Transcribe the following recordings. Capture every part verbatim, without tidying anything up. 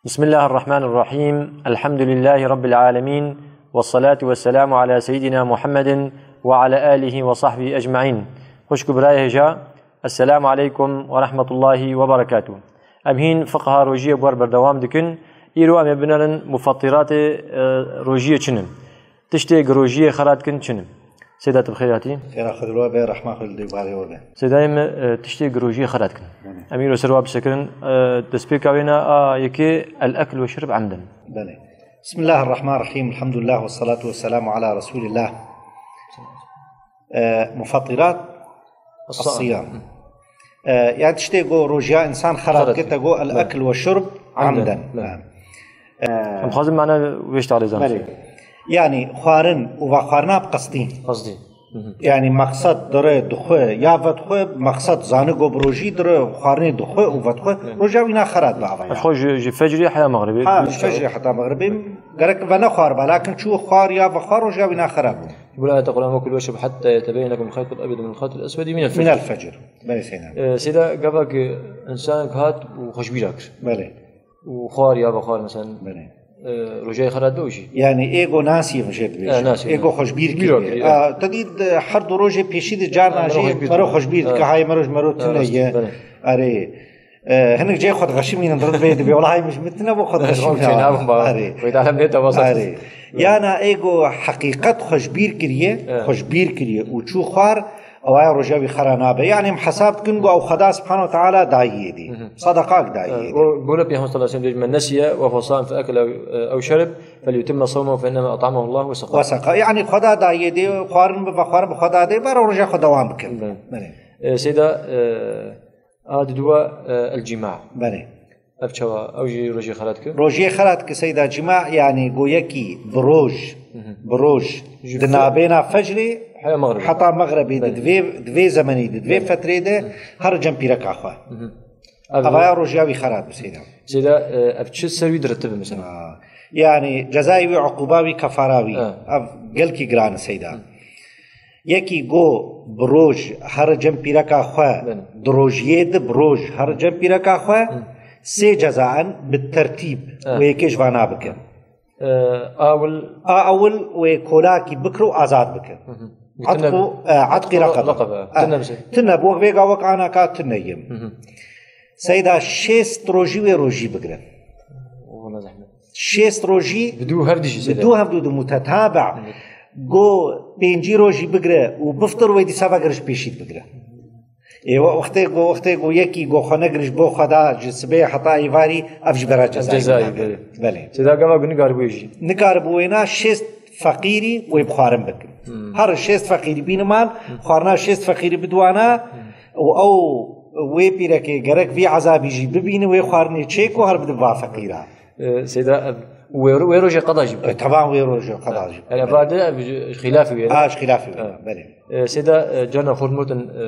بسم الله الرحمن الرحيم. الحمد لله رب العالمين. والصلاة والسلام على سيدنا محمد وعلى آله وصحبه أجمعين. Xwişk û birayê hêja, Esselamu aleykum ve rahmetullahi ve berekatuh. Em hîn fiqha rojiyê bi we re berdewam dikin. Îro em ê binerin mufattiratê, e, rojiyê çi ne. Tiştê girojiyê xera dikin çi ne? Seyda, tu bi xêr hatî. Xêra xwe li we be, rehma xwe li dê û barê we be. Seyda, em, e, tiştê girojiyê xera dikin. Belê. Em îro ser wa bisekirin, e, destpêka wê ne a yekê, el-ekl ve şurb emden. Belê. Bismillahirrahmanirrahim. Elhamdülillah ve salatu ve selamu ala Resulillah. E, mufattirat Es-siyam. E, yani tiştê go rojiya insan xerab Xerab. Kete go el-ekl ve şurb Amden. Amden. Belê. E, Em xwazin mana wê ji talê zanin. Belê. Yani xwarin û vexwarina bi qestî. Qestî. Hı hı. Yani maqsad dire dixwe ya vedixwe, maqsad zani go bi rojî dire xwarinê dixwe û vedixwe. Belê. Rojiya wî na xerab be avaya. Xwe ji, ji fecrê heya mexribê. Ha, ji fecrê heta mexribê gerek ve ne xwar be, lakin çû xwar ya vexwar rojiya wî na xerab bû. Bu ayet Kur'an, "Ve kulu veşreb hatta yetebeyene lekum el-khayt el-ebyed min el-khayt el-eswedi min el-fecr." Min el-fecr. Belê Seyda. E, Seyda, gava ki insan hat û xweşbîra kir. Belê. Û xwar ya vexwar, mesela, Belê. e, rojayê xera do jî. Yani ego nasî min jê dibêje. E, nasî, Ego ne. Xweşbîr Bîra kiriye. Kiriye. A, te dît, e, her du rojê pêşî de carna Ha, mero jî xweşbîr mero kiriye. xweşbîr Ha. dike. Hay mero ji mero Ha, tune rast, ye. Belê. Erê. E, hinek cê xwe dixeşimînin, dibê dibê, wela hay min ji min tune bo xwe dixeşimînin. Erê. Wê dalem ne temaşa. Erê. Yana ego heqîqet xweşbîr kiriye, Evet. xweşbîr kiriye û çû xwar, ewaya roja wî xera nabe. Yani em hesab dikin ku ew Xweda Subhanahu Teala dayiyê dî. Hı hı. Sadaqak dayiyê dî. O, böyle Peygamber sallallahu aleyhi ve sellem diyor, "Men nesiye ve huve saim fe ekele ev şerib, fel yutimma savmehu fe innema at'amahu Allah ve saka." Ve saka. Yani Xweda dayiyê dî, xwarin bi, xwarin bi Xweda dê, ber roja xwe dewam bikin. Evet. Belê. E, Seyda, e, A diduwa, e, el-cima. Belê. Ev çawa? Ew jî rojê xera dike? Rojê xera dike Seyda, cima, yani go yekî bi roj, Hı hı. bi roj, Ji di fe- nabêna fecrê Heya mexribê. heta mexribê de, Belê. di vê, di vê zemenî de, di vê Belê. fetrê de, Hı. her cem pîreka xwe. Hı hı. Ev Evaya rojiya wî xera dibe Seyda. Seyda, e, ev çi ser wî diretibe mesela? Ha. Yani cezayê wî, uquba wî, kefara wî. Ha. Ev gelkî giran e Seyda. Hı. Yekî go bi roj here cem pîreka xwe, Belê. di rojiyê de bi roj here cem pîreka xwe, Hı. sê ceza in bi tertîb Ha. wê yekê ji vana bikin. E, awil A ewil wê kolakî bikir û azad bikin. Hı hı. Etqu, e, etqi reqebe. Reqebe. E, Tine bi şey. Tine bi wek vêga wek anaka tine yim. Hı hı. Seyda şêst rojî wê rojî bigire. O ne zehmet. Şêst rojî Bi dû her dijî bi seyda. dû hevdû di mutetabe. Evet. Go pêncî rojî bigire û biftir wê dîsa vegire ji pêşî bigire. Ê we wextê go, wextê go yekî go xwe negiriş bo xwe da ji sibê heta êvarî, ev ji bera cezayê Cezayê, bigire. Belê. Belê. Seyda gava gu nikaribû wê jî. Nikaribû wêna şêst feqîrî wê bi xwarin bikin. Hmm. Her şêst feqîrî bîne mal, Hmm. xwarina şêst feqîrî bidiwana Hmm. û ew wê pîrekê gerek vî ezabî jî bibîne, wê xwarinê çêk û her bide va feqîra. E, Seyda, ev, wê ro-, wê rojê qeda jî bike. E, tevan wê rojê qeda jî bike. Yani, va de, ev, ji xilafî wê, ne? Ha, ji xilafî wê, Ha. belê. E, Seyda, e, carna xort mirtin, e,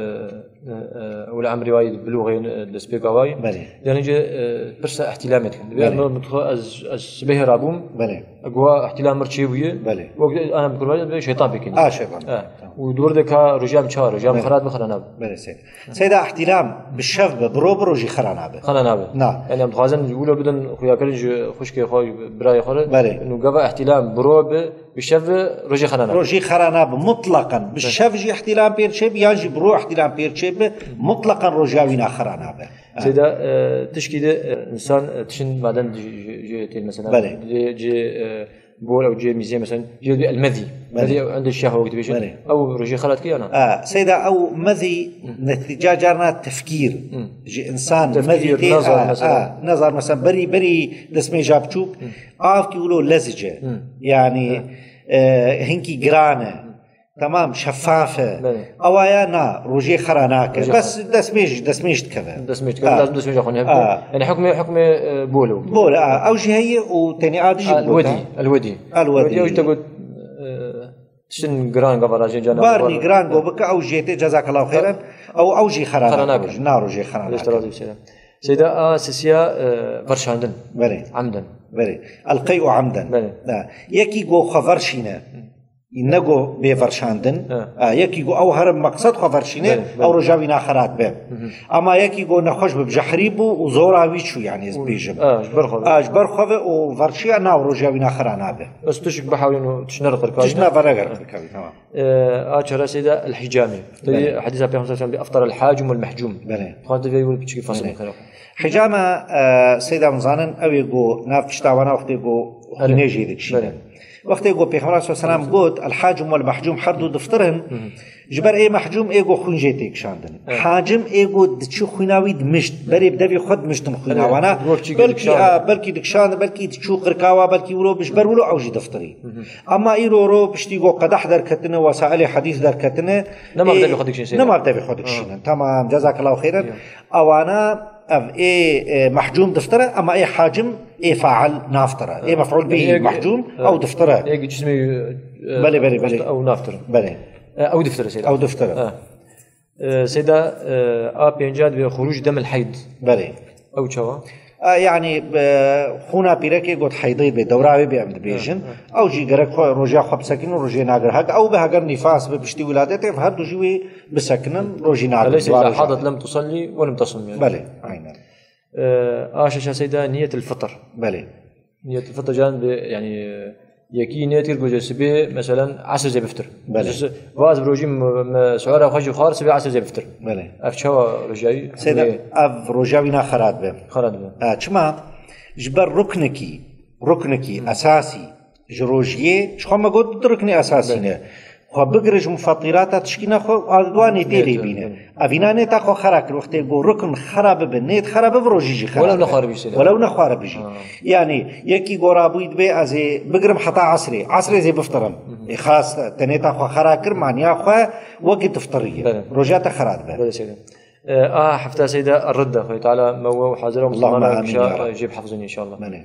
e, e, wila emrê wayî, bilûxê, e, destpêka wayî. Belê. Yani, ce, e, pirsa ihtilamê dikin. Dibê Belê. min, min dixwe ez, ez sibehê rabûm. Belê. Guha ihtilam mir çêbûye. Belê. Wek ana bi kurbanî, dibê şeytan pêkî. Ha, şeytan. Ha. Tamam. Û dûr de ka rojam çar, rojam Belê. xerat bi xera nab. Belê, Seyda. Seyda, ihtilam bi şev be, bi ro bi rojî xera nabe. Xera nabe. Na. Yani em dixwazin wilo bidin xuyakirin ji xwişkê xwe, birayê xwe re. Belê. Nû gava ihtilam bi ro be, bi şev be, rojî xera nabe. Rojî xera nabe, mutlaqan. Bi Belê. şev jî ihtilam pêr çêbe, yan jî bi ro ihtilam pêr çêbe, mutlaqan rojiya wî na xera nabe. Seyda, e, tişkî de, e, insan, e, tişin maden ji, ji, ji têl mesela. Belê. Ji, ji, e, Bor ew cihê mîzê, mesela, cihê dibê el-mezî. Belê. Mezî ew endê şehwe wek dibêjin. Belê. Ew rojê xelat ki ya na? A, Seyda, ew mezî Hı. netîca carna tefkîr. Hı. Ji insan Tefkîr, mezî tê, nezar a, mesela. a, nezar, mesela, berî, berî destmêja biçûk, Hı. avkî wilo lezice. Hı. Yani, Hı. e, hinkî giran e. Hı. Tamam, şeffaf e. Belê. Ewa ya na, rojê xera nake. Rojê Bes xera. destmêj, destmêj dikeve. Destmêj dikeve, Ha. lazim destmêja xwe hebe. Ha. Yani hukmê, hukmê, e, bol e. Bol e, ha. Ew jî heye û tenê a dijî El bol, wedî, ha. el wedî. El wedî. Wedî, ew jî te got, e, tiştin giran gava rajê cana Barnî gava. giran go bike, ew jê tê, cezakallahu xeyran. Ew, ew jî xera Xera nake. nake. Na rojê xera Leş nake. terazî bir şeyler. Seyda a sisiya, e, verşandin. Belê. Amden. Belê. El qey û amden. Belê. Ha. Yekî go xwe verşîne. Nego bê verşandin. Ha. A, yekî go ew here meqsed xwe verşîne, Belê, belê. ew roja wî naxerat be. Ama yekî go nexweş bi, bi jehrî bû û zora wî çû, yani ez bêjim. Ha, ji ber xwe ve. A, ji ber xwe ve û verşiya nav roja wî naxera nabe. Bes tişik bihewlin û tişt nere qirkayî. Tişt ne vere ger qirkayî, tamam. E, a çare seyda el-hicame. Tabii Belê. hadîsa Peyxamber sallallahu aleyhi ve sellem bê eftar el-hacim vel-mehcum. Belê. Xwate vê yol piçikî fasıl Belê. bikare. Hicame, e, seyda mizanin, ew ê go nav pişta wana wextê go Belê. xwînê jê dikişîne. Belê. Wextê go Peyxamber sallallahu aleyhi ve sellem got, el-hacim vel-mehcum her du diftirin, ji ber ê mehcûm ê go xwîn jê tê kişandin. Evet. Hacim ê go diçû xwîna wî dimişt. Berê bi devê xwe dimiştin xwîna Evet, wana. wek çî Belkî, dikişandin. a, belkî dikişandin, belkî diçû qirkawa, belkî wilo, ji ber wilo ew jî diftirî. Ama îro ro piştî go qedeh derketine, wesailê hedîs derketine. Nema bi Ê, devê xwe dikişînin seyda. Nema bi devê xwe dikişînin. Tamam, cezakallahu xeyran. Ewana ev ê, e, mehcûm diftire, ama ê hacim ê fail naftire. Ê mef'ul bî Yani ê- mehcûm, e, ew diftire. ê cismê, e, Belê, belê, belê. ew naftire. Belê. E, ew diftire seyda. Ew diftire. Ha. E, seyda, e, a pênca divê xuruc demil heyd. Belê. Ew çawa? A, yani, e, xûna pîrekê got heydê bê, dewra wê bê em dibêjin. Ew jî gerek xwe, rojiya xwe bisekinin, rojê nagir. Hek ew be heger nîfas be piştî wiladetê, ev her du jî wê bisekinin, rojî nagir. Eleyse Dua iza roja. hadat lem tusalli ve lem tasum yani. Belê, aynen. E, a şeşa seyda niyetil fitr. Belê. Niyetil fitr can bi, yani, yekî niyet kir gocê sibê, meselen, esr zê biftir. Belê. Gocê si-, vaz bi rojî me, me suhura xwe jî xwar, sibê esr zê biftir. Belê. Ev çawa rojayî? Seyda, Belê. ev roja wî naxerat be. Xerat be. Ha, çima? Ji ber ruknekî, ruknekî esasî ji rojiyê, ji xwe me got du ruknê esasî ne. Xwe bigire ji mufatîrata tişkîna xwe, a dua nêtê Nêtê, lê bîne. belê. Evîna nêta xwe xera kir, wextê go rukn xera bibe, nêt xera bibe, rojî jî xera Welew bibe. nexware bî seyda. Welew nexware bijî. Ha. Yani, yekî go rabûyî dibê ez ê bigrim heta esrê. Esrê zê biftirim. Ê xas te nêta xwe xera kir, maniya xwe wekî tiftirî ye. Belê. Roja te xera dibe. Belê seyda. E, a hefta seyda ridde, Xwedê Teala me we û hazira Allahümme Müslüman amin kişa, ya Rabbi. e, jê bihafizin inşallah. Belê.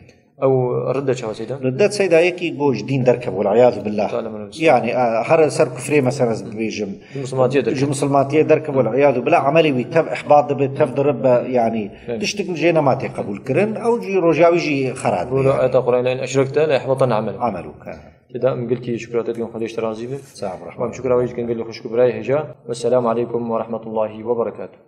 Ew ridde çawa seyda? Riddet seyda yekî go ji dîn derkeve, wal iyazu billah. Teala min. Yani, e, her ser kufrê mesela ez dibêjim. Ji musulmantiyê derkeve. Ji musulmantiyê derkeve, wal iyazu billah. Emelê wî tev ihbat dibe, tev diribe, yani. Evet. Tiştik jê nema tê qebûl kirin. Ew jî roja wî jî xera dibe. Burada ayeta Kur'an'da in eşrekte le yahbatanne amel. Ameluke. Seyda, em gelkî şukurata dikin, Xwedê ji te razî be. Sağ ol, Em şukura wê dikin gelî xwişk û birayê hêja. Wesselamu aleykum ve rahmetullahi ve berekatuh.